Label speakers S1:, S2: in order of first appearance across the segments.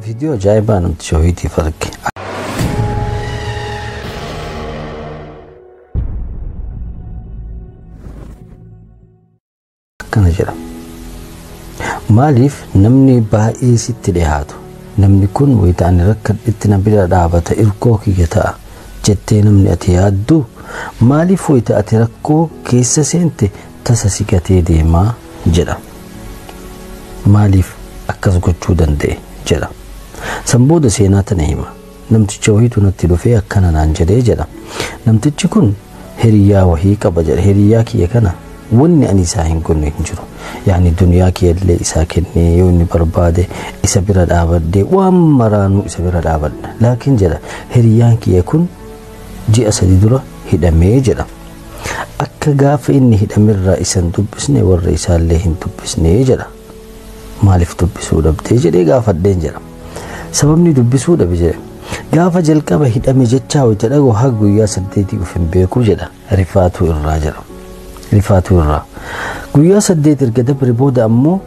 S1: Viidiyoo ajaa'ibaa namticha wayiitiif arge. Akkana jedha. Maaliif namni baay'ee sitti dhiyaatu? Namni kun wayita ani rakkadhetti na bira dhaabata, irkoo kiyya ta'a jettee namni ati yaaddu maaliif wayita ati rakkoo keessa seente tasa si gatee deemaa jedha. Maaliif akkas gochuu danda'e jedha. San booda seenaa tana hima. Namticha wayiitu natti dhufee akkana naan jedhee jedha. Namtichi kun hiriyaa wahii qaba jedha. Hiriyaa kiyya kana wanni ani isaa hin gonne hin jiru. Yaani duniyaa kiyya illee isaa kennee yoo inni barbaade isa bira dhaabadhee waan maraanuu isa bira dhaabadha. Laakiin jedha hiriyaan kiyya kun ji'a 3 dura hidhamee jedha. Akka gaafa inni hidhamerraa isa hin dubbisne warra isaallee hin dubbisne jedha. Maaliif dubbisuu dhabdee jedhee gaafadheen jedha. Sababni dubbisuu dhabe jedhe. Gaafa jalqaba hidhame jechaa wayita dhagoo haga guyyaa 8 of hin beeku jedha. Rifaatuu irraa jedha. Rifaatuu irraa. Guyyaa 8 erga dabre booda ammoo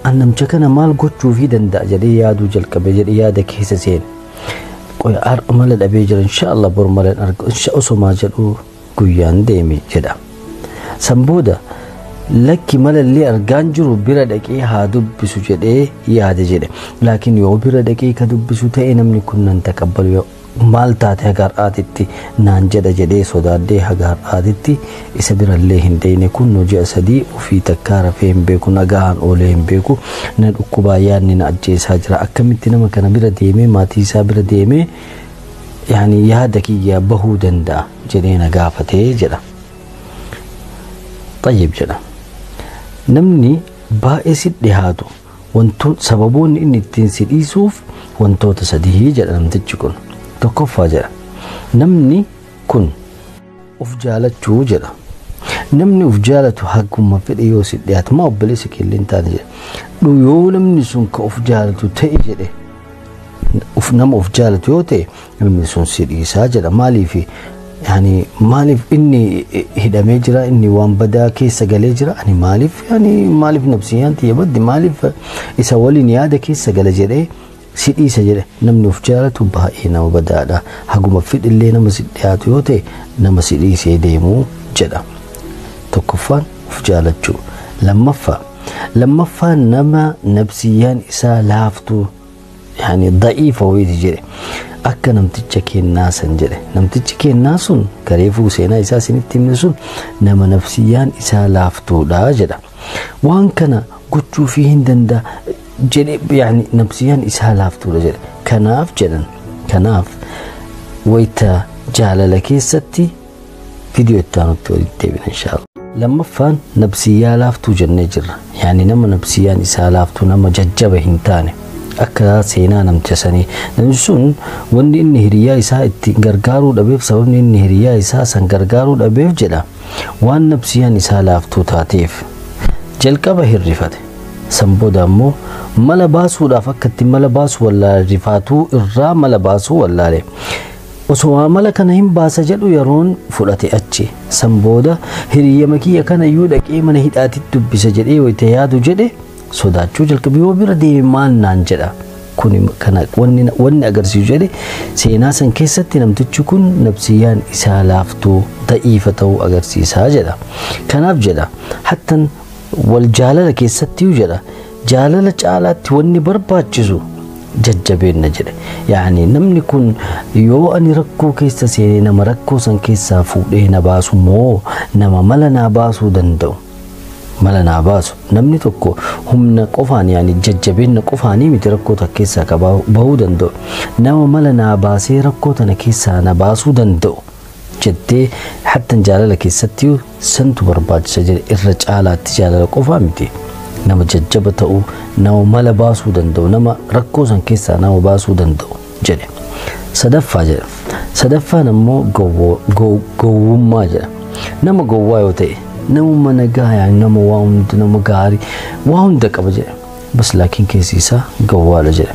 S1: an namcha kana maal gochuufii danda'a jedhee yaaduu jalqabe jedhee yaada keessa seene. Qoya har'a mala dhabee jira inshaallah bor mala hin argu insha osomaa jedhu guyyaan deeme jedha. San booda lakki malallee argaan jiru bira dhaqee haa dubbisu jedhee yaade jedhe. Laakiin yoo bira dhaqee ka dubbisu ta'e namni kun nan taqabbalu yoo maal taate haga har'aatitti naan jedha jedhee sodaadhee haga har'aatitti isa birallee hin deene kun ji'a 3 ofii takkaa rafee hin beeku nagaan oolee hin beeku na dhukkubaa yaadni na ajjeesaa jira akkamitti nama kana bira deemee maatii isaa bira deemee yaani yaada kiyya bahuu danda'a jedhee na gaafatee jedha. Tayyib jedha. Namni baay'ee si dhiyaatu wantoota sababoonni inni ittiin si dhiisuuf wantoota 3 jedha namtichi kun. Tokkoffaa jedha. Namni kun of jaalachuu jedha. Namni of jaalatu haguma fedhe yoo si dhiyaatu maa obboleessa kee illee hin taane jedha. Yoo namni sun ka of jaalatu ta'e jedhe of nama of jaalatu yoo ta'e namni sun si dhiisaa jedha. Maaliif yaani maaliif inni hidhamee jira inni waan badaa keessa galee jira ani maaliif yaani maaliif nafsiyaan tiyya baddi maaliif isa waliin yaada keessa gala jedhee si dhiisa jedhe. Namni of jaalatu baay'ee nama badaadha. Haguma fedhillee nama si dhiyaatu yoo ta'e nama si dhiisee deemuu jedha. Tokkoffaan of jaalachuu. Lammaffaan nama nafsiyaan isaa laaftuu yaani da'iifa wayiiti jedhe. Akka namticha kennaa san jedhe. Namtichi kennaa sun kareefuu seenaa isaa isinitti himne sun nama nafsiyaan isaa laaftuudha jedha. Waan kana gochuufii hin danda'a jedhe yaani nafsiyaan isaa laaftuudha jedhe. Kanaaf jedhan kanaaf wayita jaalala keessatti viidiyoo itti aanutti walitti deebina inshaallah. Lammaffaan nafsiyyaa laaftuu jennee jirra. Yaani nama nafsiyaan isaa laaftuu nama jajjaba hin taane. Akka seenaa namticha sanii. Namni sun wanni inni hiriyaa isaa itti gargaaruu dhabeef sababni inni hiriyaa isaa san gargaaruu dhabeef jedha. Waan nafsiyaan isaa laaftuu taateef jalqaba hirrifate. San booda ammoo mala baasuudhaaf akka itti mala baasu wallaale rifaatuu irraa mala baasuu wallaale. Osoo mala kana hin baasa jedhu yeroon fudhate achi. San booda hiriyyama kiyya kana iyyuu dhaqee mana hidhaatitti dubbisa jedhee wayita yaadu jedhe sodaachuu jalqabe yoo bira deeme maal naan jedha. Kuni kana wanni agarsiisu jedhe seenaa san keessatti namtichi kun nafsiyaan isaa laaftuu da'iifa ta'uu agarsiisaa jedha. Kanaaf jedha hattan wal jaalala keessattiyyuu jedha jaalala caalaatti wanni barbaachisu jajjabeenna jedhe. Yaani namni kun yoo ani rakkoo keessa seenee nama rakkoo san keessaa fuudhee na baasu moo nama mala naa baasuu danda'u? Mala naa baasu. Namni tokko humna qofaan yaani jajjabeenna qofaanii miti rakkoo takka keessaa ka bahuu danda'u. Nama mala naa baasee rakkoo tana keessaa na baasuu danda'u jettee hattan jaalala keessatti santu barbaachisa jedhe. Irra caalaatti jaalala qofaa miti. Nama jajjaba ta'uu, nama mala baasuu danda'u, nama rakkoo san keessaa nama baasuu danda'u jedhe. Sadaffaa jedha. Sadaffaan ammoo gowwummaa jedha. Nama gowwaa yoo ta'e namuma nagaa yaani nama waa hunda nama gaarii waa hunda qaba jedhe. Bas laakiin keessi isaa gowwaadha jedhe.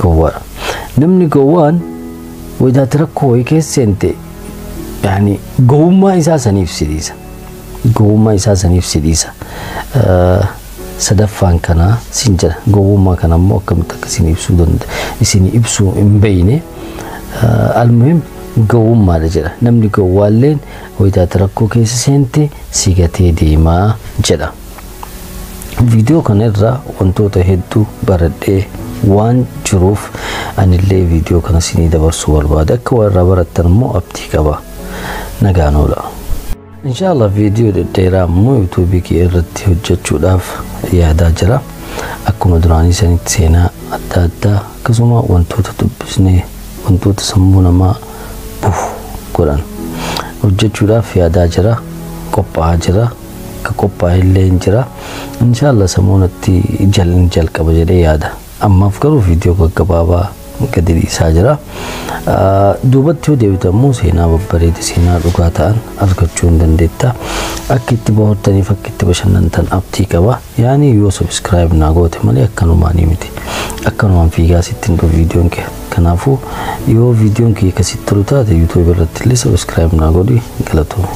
S1: Gowwaadha. Namni gowwaan wayitaatti rakkoo wayii keessa seente yaani gowwummaa isaa saniif si dhiisa. Gowwummaa isaa saniif si dhiisa. Sadaffaan kanaa sin jedha. Gowwummaa kana immoo akkamitti akka isin ibsuu danda'a, isin ibsuu hin beeyne. Almuhim, gowwummaadha jedha. Namni gowwaalleen wayitaati rakkoo keessa seente si gatee deemaa jedha. Viidiyoo kana irraa wantoota hedduu baradhee waan jiruuf anillee viidiyoo kana isinii dabarsuu barbaade. Akka waan irraa barattan immoo abdii qaba. Nagaan oola. Inshaallah, viidiyoo dhedheeraa immoo yuutuubii kee irratti hojjechuudhaaf yaadaa jira. Akkuma duraanii sanitti seenaa adda addaa, akkasuma wantoota dubbisnee, wantoota sammuu namaa bufu godhan hojjechuudhaaf yaadaa jira. Qophaa'aa jira. Akka qophaa'e illee hin jira. Inshaallah, sammuunatti jalqaba jedhee yaada. Ammaaf garuu viidiyoo gaggabaabaa gadi dhiisaa jira. Duubatti yoo deebitu ammoo seenaa babbareeda, seenaa dhugaa ta'an argachuu hin dandeetta. Akka itti bohaartaniif, akka itti bashannantan abdii qaba. Yaani yoo subscribe naa goote malee akkanumaanii miti. Akkanumaan fiigaa sitti hin dhufu viidiyoon kee. Kanaafuu yoo viidiyoon kee akkasitti tolu taate, yuutuubii irratti illee subscribe naa godhi. Galatoome.